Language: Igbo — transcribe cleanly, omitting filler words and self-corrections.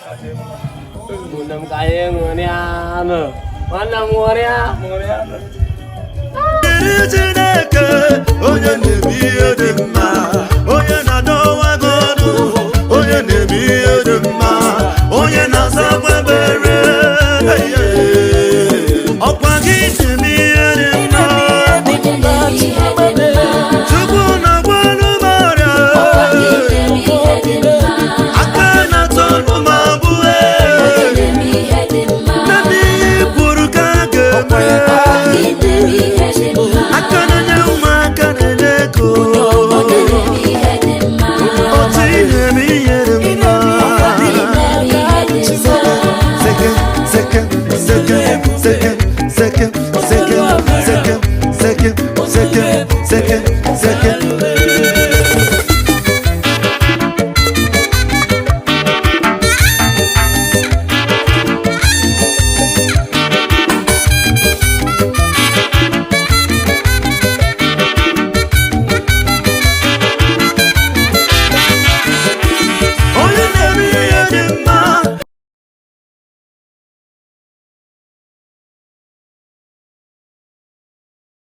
Ụmụnne m, ka anyị ṅụrịa nụ. Nwanne m, ṅụrịa. Dịrị Chineke, onye na-eme ihe dị mma, onye na-adọwa gị.